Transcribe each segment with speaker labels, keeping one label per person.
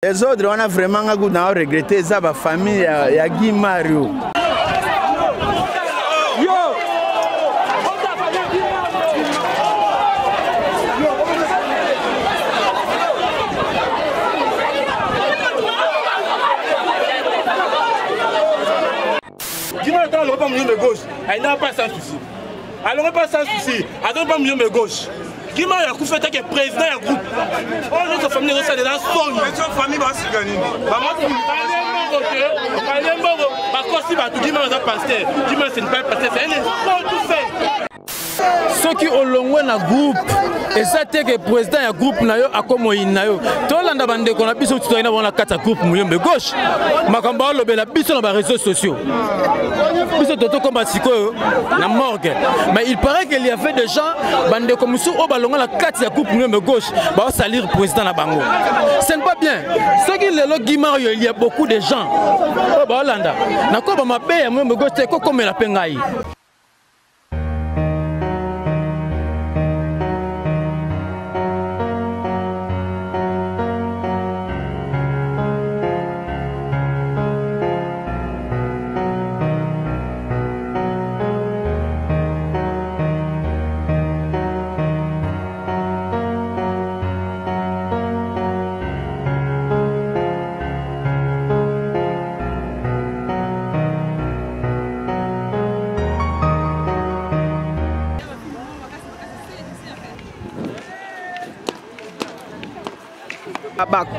Speaker 1: Desordre wana vraiment nga kutu na regrette eza ba famille ya, ya Guy Mario.
Speaker 2: Guy Mario alongo pa muyombe gauche, ayinaka pas sans souci. Alongo pas sans souci, azongi pa muyombe gauche. Guy Mario akufi atake président ya groupe. Oyo nyonso famille ezosalela soni.
Speaker 3: Famille basika nini?
Speaker 2: Balie mbongo te, balie mbongo, bakosi bato. Guy Mario aza pasteur. Guy Mario ce n'est pas un pasteur, c'est un escroc tout fait.
Speaker 4: Soki olongwe na groupe eza te ke président ya groupe na yo akomoyini na yo. Tolanda bandeko na biso tozali na bango na kati ya groupe Muyombe gauche, makambo alobela biso na baréseaux sociaux, biso totokoma sikoyo na morgue. Mais il paraît qu'il y avait des gens, bandeko mosusu oyo balongwa na kati ya groupe Muyombe gauche, baosalir président na bango. Ce n'est pas bien. Soki lelo Guy Mario, il y a beaucoup de gens oyo baolanda nakoba mabe ya Muyombe gauche te, ekokomela mpe ngai.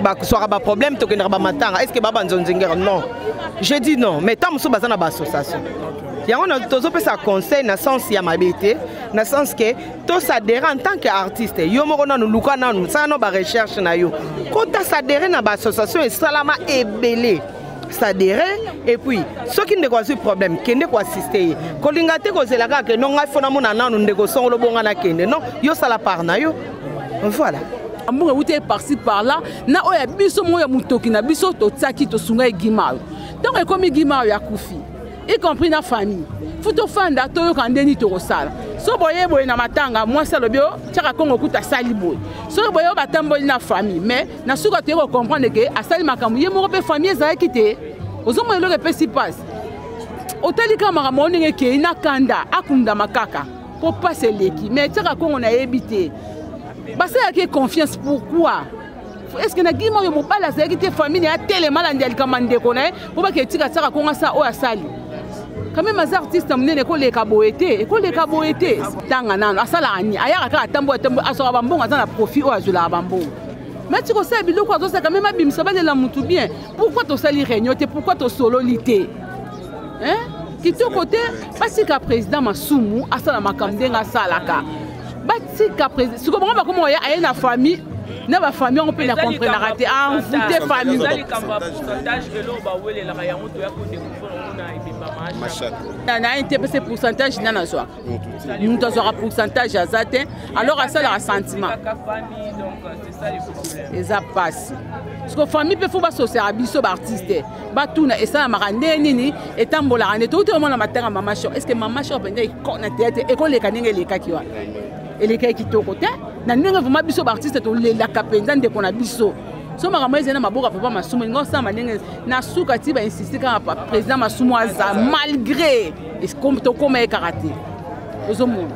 Speaker 5: Baswaka baproblème, tokendaka bamatanga. Est ce que ba banzonzingere? Non, je dis non. Mais ntango mosusu baza na baassociation yango, tozopesa conseil na sens ya mabe te, na sens ke tosadere en tant que artiste. Yo moko nanu luka nanu, sala no barecherche na yo, kota sadere na baassociation esalama ebele, s'adhérer. Et puis soki ndeko azwi problème, kende koassiste ye. Kolinga te kozela kaka ke non, ngai fo namona nanu ndeko songolo bonga nakende. Non, yo sala part na yo, voilà.
Speaker 6: Mbongo ewuti par-ci par-là na oyo ya biso moko ya motoki na biso totiaki, tosunga ye Guy Mario. Ntango ekomi Guy Mario akufi, y compris na famille, fu tofanda toyoka ndeni tokosala. So boye boye na matanga, mwasi alobi o tiaka kongo kuta asali boye. Soki boye oyo batamboli na famille, mais na suka toye kocomprendre ke asali makambo ye moko mpe famille ezalaki te. Ozomona eloko epesi mpasi, otali kaka makambo oyo ndenge ekei na kanda, akundama kaka mpo mpasi eleki. Mais tiaka kongo nayebi te basalaki confiance pourquoi. Est ce que na Guy Mario mobali azalaki te? Famille na ye atelema, alandi likambo ndeko na ye mpo bake etika tiaka kongo asa oyo asali. Quand même aza artiste monene, ekoleka boye te, ekoleka boye te. Ntanga nano asalaka nini? Ayaka kaka atambo atambo, azwaka bambongo, aza na profit oyo azwelaka bambongo. Mais ti kosala biloko azosala quand même, abimisa balela mutu bien. Pourquoi tosali réunion te? Pourquoi tosololi te? Kitoko te. Batika président Masumu asala makambo ndenge asalaka. Batika président sikoyo, bango bakoma oya aye na famille na bafamille yango mpe na comprenaka te, envoûte famille na ye te. Pese pourcentage nani azwaka? Moto azwaka pourcentage aza te. Alors asalaka sentiment, eza mpasi. Parce que famille mpe fo basosiaka biso baartiste, batuna esalamaka ndenge nini, etambolaka nde. Touti omona matanga mama Shor. Est ce que mama Shor mpenza na théâtre ekoleka ndenge elekaki wana? Elekaki kitoko te na ndenge vraiment biso baartiste tolelaka mpenza ndeko na biso. So makambo ezali na maboko ya papa Masumu, elingi osala ndenge na suka ti bainsiste kaka président Masumu aza, malgré tokóma ye kaka te. Ozomona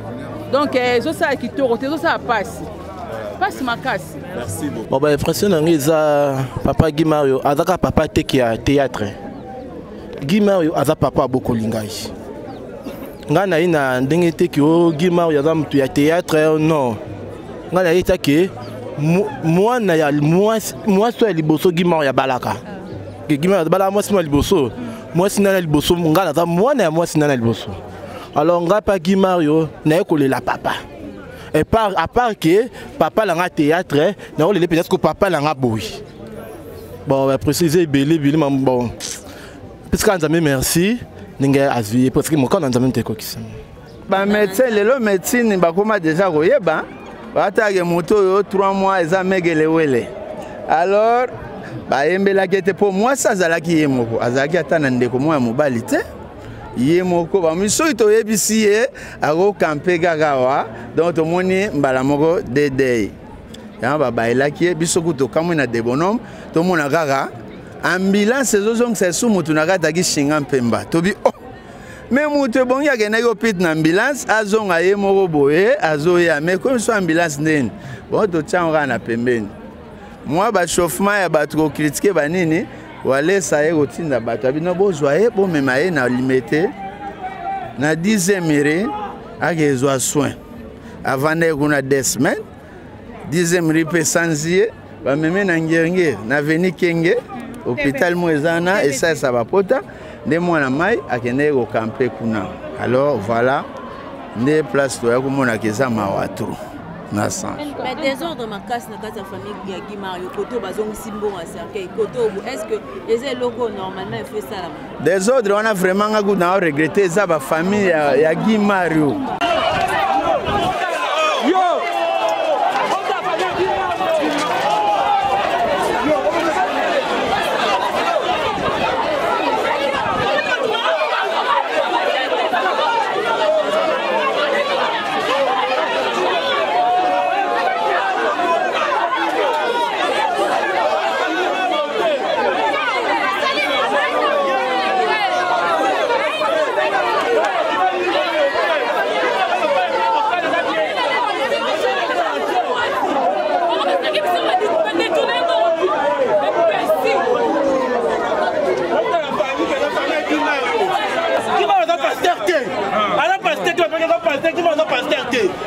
Speaker 6: donc ezosala kitoko te, ezosala pasi, pasi makasi.
Speaker 3: Merci beaucoup.
Speaker 7: Bon, ba impression na ngai eza papa Guy Mario aza kaka papa teki ya théâtre. Guy Mario aza papa abokoli ngai. Ngai naye na ndenge teki o Guy Mario aza motu ya théâtre, non. Ngai naye take mwana ya mwasi oyo ya liboso Guy Mario abalaka. Guy Mario abalaka mwasi ya liboso. Mwasi nana liboso, ngai naza mwana ya mwasi nana liboso. Alors ngai pa Guy Mario naye kolela papa. Et par, à part que papa langa théâtre, na olele peut-être que papa langa boy. Bon, on va préciser ebele ebele, mais bon. Parce que Nzambe merci, ndenge azwi parce que mokano Nzambe te kokisa.
Speaker 1: Ba médecin lelo médecine bakoma déjà koyeba batake moto oyo 3 mois eza megele wele. Alors bayembelaki ete mpo mwasi azalaki ye moko, azalaki ata na ndeko moko ya mobali te, ye moko. Bami soki toyebisi ye akokampe kaka awa. Donc tomoni mbala moko dedei. Yango babayelaki ye. Biso kutu tokamwi na debonhomme, tomona kaka ambulance ezozongisa esu mutu na kati akishinga mpemba. Tobi oh, me mutu ebongi akendaki opite na ambulance, azonga ye moko boye azoya, me komi so ambulance ndeni bon, totia yango kaka na pembeni. Mwa bachauffement ya bato kokritike banini, Walesa ye kotinda bato abino bozwa ye bomema ye na Limete na 10e rue akezwa soin. Avandaki kuna 2 semaines, 10e rue mpe sanzi ye, bameme na Ngerngere na veni Kenge, hôpital moko eza wana esalisa bapota, nde mwana mai akendaki kokampe kuna. Alors voilà nde place toya komonaka eza mawa trop na sens.
Speaker 3: Mais désordre makasi na kati ya famille ya Guy Mario, koto bazongisi mbongo ya cercueil, koto est-ce que eza eloko normalement il faut esalama?
Speaker 1: Désordre wana vraiment nga kutu na regrette, eza ba famille ya Guy Mario.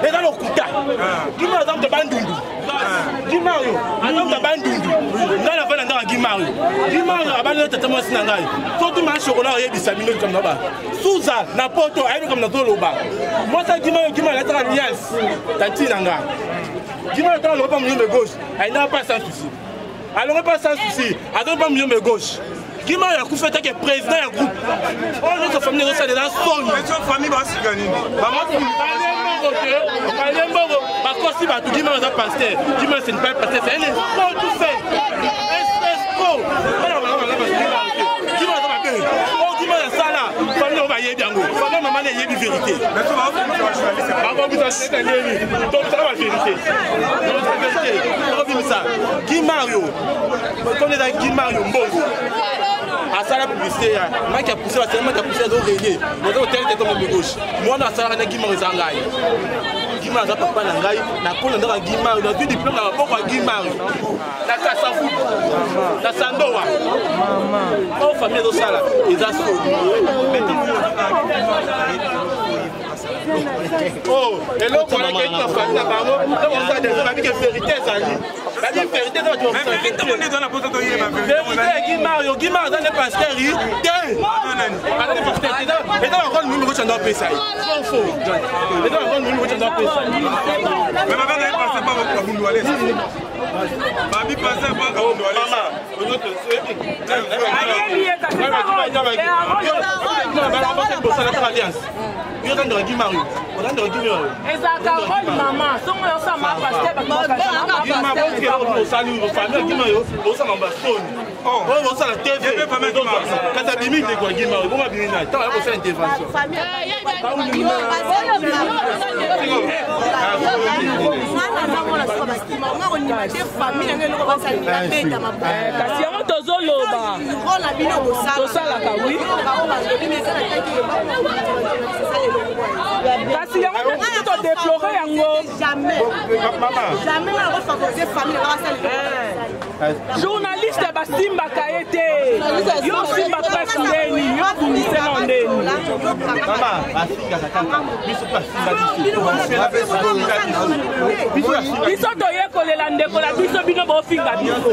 Speaker 2: Eza lokuta. Gima aza moto Bandundu. Gima oyo aza moto Bandundu. Ngai nafanda ndako ya Gima oyo. Gima oyo abandi na tata mwasi na ngai. Soki ma chocolat oyebisa bino likambo na ba Suza na poto ayebi likambo nazoloba. Mwasi ya Gima oyo, Gima alataka alliance tanti na ngai. Gima oyo ntango alongo pa muyombe gauche ayindaka pas sans souci. Alongo pas sans souci, azongi pa muyombe gauche. Gima oyo akufi atake président ya groupe oyo nyonso famille ezosalela soni.
Speaker 8: Famille basika nini?
Speaker 2: Balie mbongo, bakosi bato. Gima aza pasteur. Gima ce n'est pas un pasteur, c'est un escroc tout fait. Escroc. Gima aza mabe. Oyo Gima asala famille oyo bayebi yango, famille mama na eyebi vérité. Bakobisa ndeni tobisaka ba vérité, tobimisa Guy Mario. Comme eza Guy Mario mbongo asala publicité ya maki ya pousse, basala maki ya pousse azo renie boza kotala te comme gauche. Mwana asalaka na Guy Mario eza ngai. Guy Mario aza papa na ngai, nakona ndako ya Guy Mario, nazwi diplôme na maboko ya Guy Mario na Kasavu na Sandowa. Oyo famille ezosala eza soni. Oh, eloko wana kei na famille na bango, ntango osala deja babike vérité ezali, babi vérité eza bato vérité ya Guy Mario. Guy Mario aza nde pasteur te, aza nde pasteur te. Eza barole mimi kocanda apesa ye faux, eza barole mimi kocanda apesa ye.
Speaker 8: Mais babengaki pasteur pa Kabundu-Walesa. Babi pasteur pa Kabundu-Walesa.
Speaker 6: Ezalaka role mama songo yosama paster.
Speaker 2: Oyo osala TV kasi abimi ndeko ya Gima, bongo abimi nani ntango ya kosala intervention?
Speaker 6: Kasi yango tozoloba, tosalaka wi, kasi yango nde todeplore yango. Journaliste basimbaka ye te, yo osimba presse ndeni, yo bundisela ndeni. Biso toyekolela ndeko na biso, bino bofinga biso.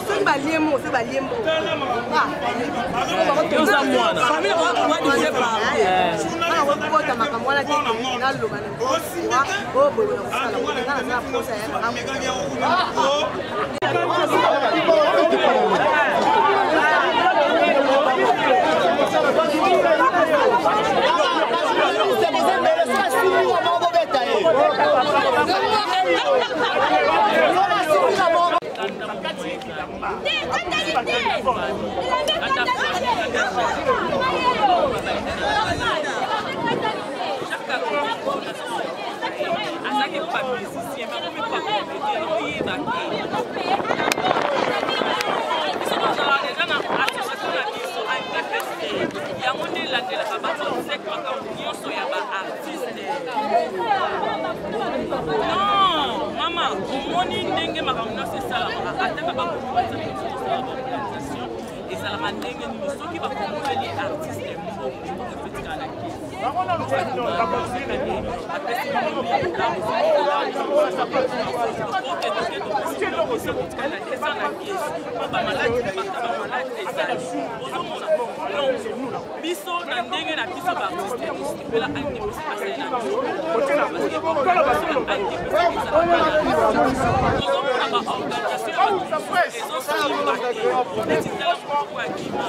Speaker 5: Soki balie mo, soki balie mo,
Speaker 6: oza mwana.
Speaker 5: Kokota makambo wana te, naloba na oyo boye na kosala nga naza na posa ya
Speaker 3: Te, katali te.
Speaker 9: Bayeba te, biso tozalaka deja na association na biso ANTPC, yango nde elandelaka baobsèque, makambo nyonso ya baartiste. Non mama, omoni ndenge makambo nyonso esalamaka, ata na bakongo tosala baorganisation, ezalaka ndenge nini? Soki bakongoleli artiste mbongo, mbongo efetikala na kesi, apesi eza na kesi po bamaladi baka bamaladi ezali. Ozomona, donc biso na ndenge na biso baartiste, tosepela ANTPC asali na biso, parce que tozomona baorganisation ezosimba te. Neti tala moko ya Gima,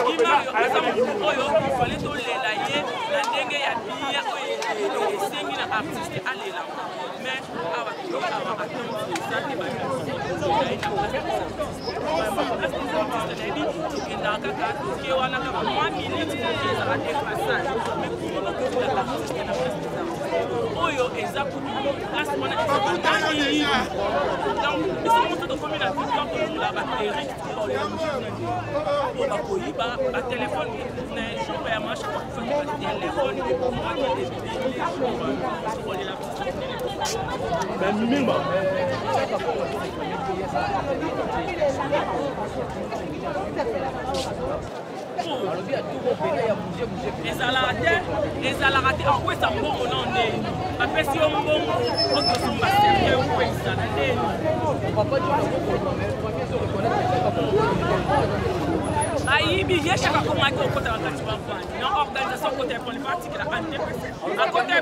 Speaker 9: Gima aza motu oyo fale tolela ye na ndenge ya biya oyo esengi na artiste alela, mais awa toye awa, attente eza te. Place des artistes, nayebi tokendaka kaka, toke wana kaka mwa minute moke, ezaka te passage. Mais kuma bakokela artiste na place des artistes oyo eza kutu place wana ezaka nani? Donc biso moto tokomi na victoire, tolongola baterik po bakoyiba batelefone na jour ya marche, bakufaki batelefone ebomaki ebele jour wana tokolela. Ezalaka te, ezalaka te. Akwesa mbongo na nde bapesi yo mbongo, okosomba cercueil, okwesa na nde ayibi ye. Chaka akomaki okota na kati bavandi na organisation, akota epone batikela ANTPC, akota.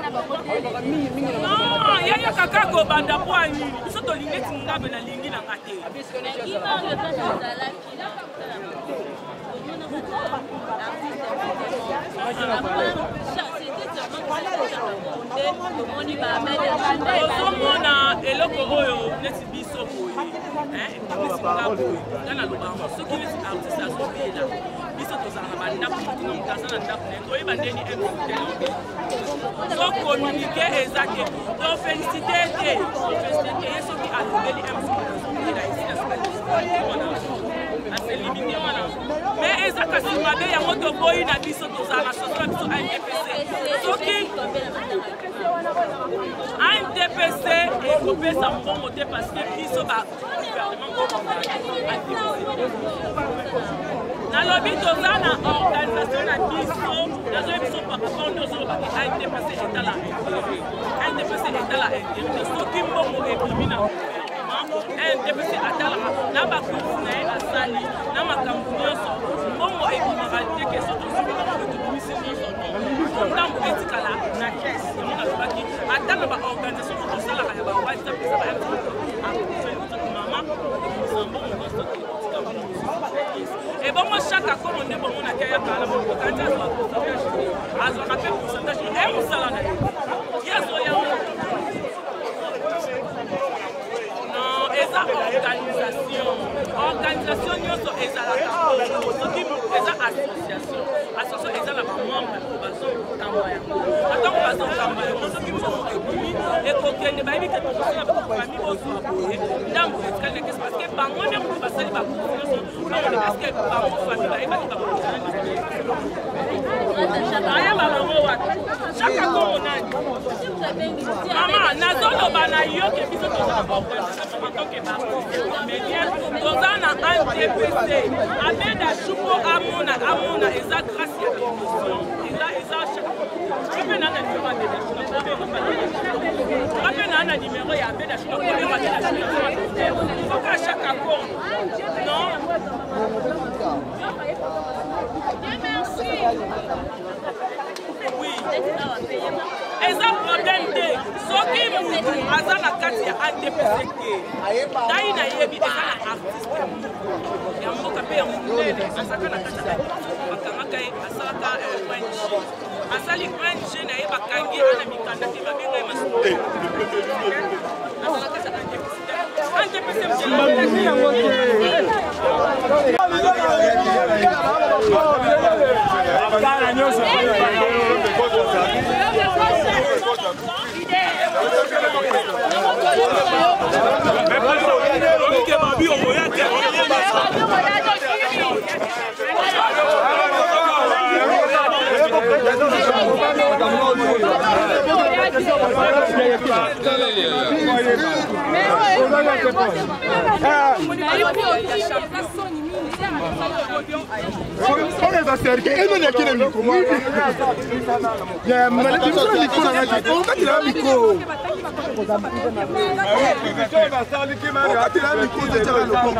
Speaker 9: Non, ye yoka kaka kobanda po anini, biso tolingi neti ngabe nalingi nanga te. Ozomona eloko oyo neti biso boye, neti nga boye, nga naloba yango, soki neti artiste azobela, biso tozala na bandako, motu na moto aza na ndako na ye, toyeba ndeni mtelo so communiqué eza te, tofélicité te, tofélicité te ye. Soki alobeli mzobela esila wana, aselimité wana, mais eza kasi mabe. Yango toboyi na biso, tozala na soso na biso ANTPC. Soki ANTPC ekopesa mbongo te, parce que biso bagouvernement, nalobi toza na organisation na biso. Nazoyebi biso par rapport nde ozolobaki, ANTPC etala intérêt, ANTPC etala intérêt te. Soki mbongo ebimi na gouvernement, ANTPC atalaka na bacourse na ye, asali na makambo nyonso. Mbongo ebimaka te ke so tozwi mbongo, tobimisi nyonso, non, ndambo etikala na caisse. Yango nalobaki, ata na baorganisation oyo tosalaka ya bawhatsapp, eza ba mama ebimisa mbongo nyonso te, tika mbongo mosusu na caisse. Ebongo chaque akomo nde bomonaki ayaka na bokanti, azwa pourcentage te, azwaka mpe pourcentage e mosala na ye, ye azoya. Non, eza organisation, organisation nyonso ezalaka bongo. Soki eza association, association eza na bamembre oyo bazokamba yango. Atango bazokamba yango, soki mbongo ebimi, ekokende, bayebi ke tokosala famille bozwa boye, ndambo etikali na kesi, parce que bango nde moto basali bacourse nyonso, bango nde. Est-ce bango famille bayebaki bakokozala? Bayeba bango wapi? Chaka Kongo nani? Mama, nazoloba na yo ke biso toza na baorganisation en tant que baartiste comédien, toza na ANTPC. Abeda Shupo amona, amona, eza grâce ya émission, eza mpe na na numéro Abeda Shupo, mpe na numéro ya Abeda Shupo, Abeda Shupo foka Chaka Kongo. Non, oui, eza problème te. Soki mutu aza na kati ya ANTPC te, ngai nayebi eza na artiste moko ya mboka mpe ya monene, azalaka na kati ya, bakangaka ye, asalaka ONG, asali ONG na ye, bakangi ye na mikanda te, babenga ye masumu, azalaka kati ya ANTPC te. ANTPC
Speaker 8: nyonso. Oyo eza cercueil enoni akende miko biso miko na ngai te okatela miko okatela miko tetyaka loboko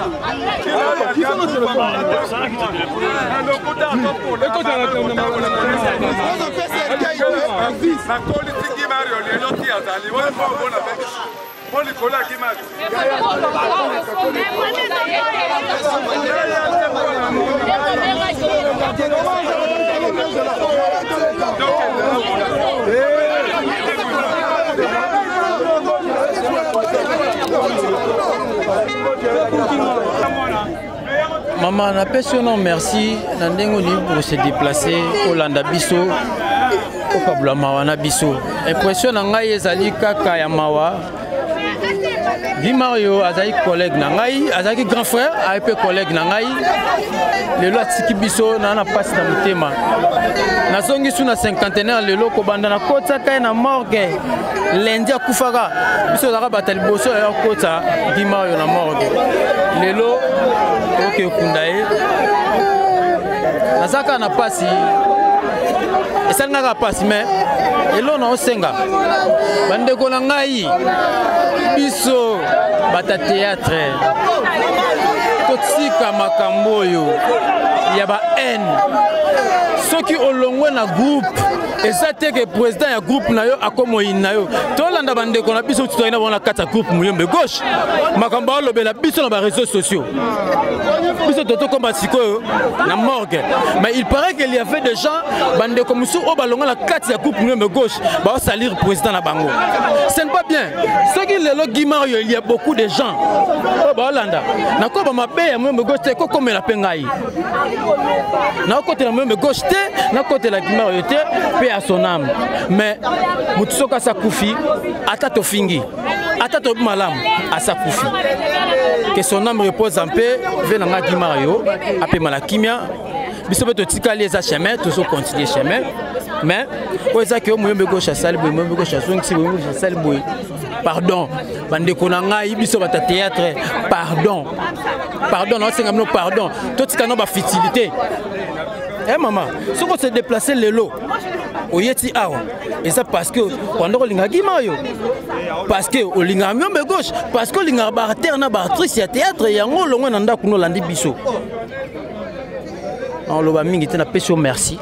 Speaker 8: mpo likolo ya kimaki
Speaker 4: Mama, napesi yo merci na ndenge olingi kose déplacer olanda biso okabola mawa na biso. Impression na ngai ezali kaka ya mawa. Guy Mario azali collègue na ngai, azalaki grand frère, aye mpe collègue na ngai. Lelo atiki biso na na pasi na motema. Nazongi su na cinquantenaire lelo kobanda na kotaka ye na morgue. Lundi akufaka, biso tozalaka bato ya liboso ya kokota Guy Mario na morgue. Lelo tokoki kokunda ye. Naza kaka na pasi, esali nga kaka pasi, mais eloko naosenga bandeko na ngai, biso bata théâtre totika makambo oyo ya ba haine. Soki olongwe na groupe, eza te ke président ya groupe na yo akomoyini na yo. Tolanda bandeko na biso tozali na bango na kati ya groupe Muyombe Gauche, makambo alobela biso na bareseau sociaux, biso totokoma sikoyo na morgue. Mais il paraît qu'il y avait des gens, bandeko mosusu oyo balonga na kati ya groupe Muyombe Gauche, baosalir président na bango. Ce n'est pas bien. Soki lelo Guy Mario, il y a beaucoup de gens oyo baolanda nakoba mabe ya Muyombe Gauche te, ekokomela mpe ngai. Nakotela Muyombe Gauche te, nakotela Guy Mario te, mpe à son âme. Mais motu soki asakufi, ata tofingi, ata toyebi malamu, asakufi, que son âme repose en paix. Ve na ngai Guy Mario apema na kimia. Biso mpe totikali, eza chemin, tozocontinue chemin. Mais oyo ezaki oyo Muyombe Gauche asali boye, Muyombe Gauche azongisi boye, Muyombe Gauche asali boye, pardon bandeko na ngai, biso bato ya théâtre, pardon, pardon, naosenga bino pardon, totika no bafutilité. Eh mama, soki ose déplace lelo oyeti awa, eza parce que wanda kolingaka Guy Mario, parce que olingaka Muyombe Gauche, parce que olingaka baacteur na baactrice ya théâtre. Yango olongwe na ndako no olandi biso. Naoloba mingi te, napesi yo merci.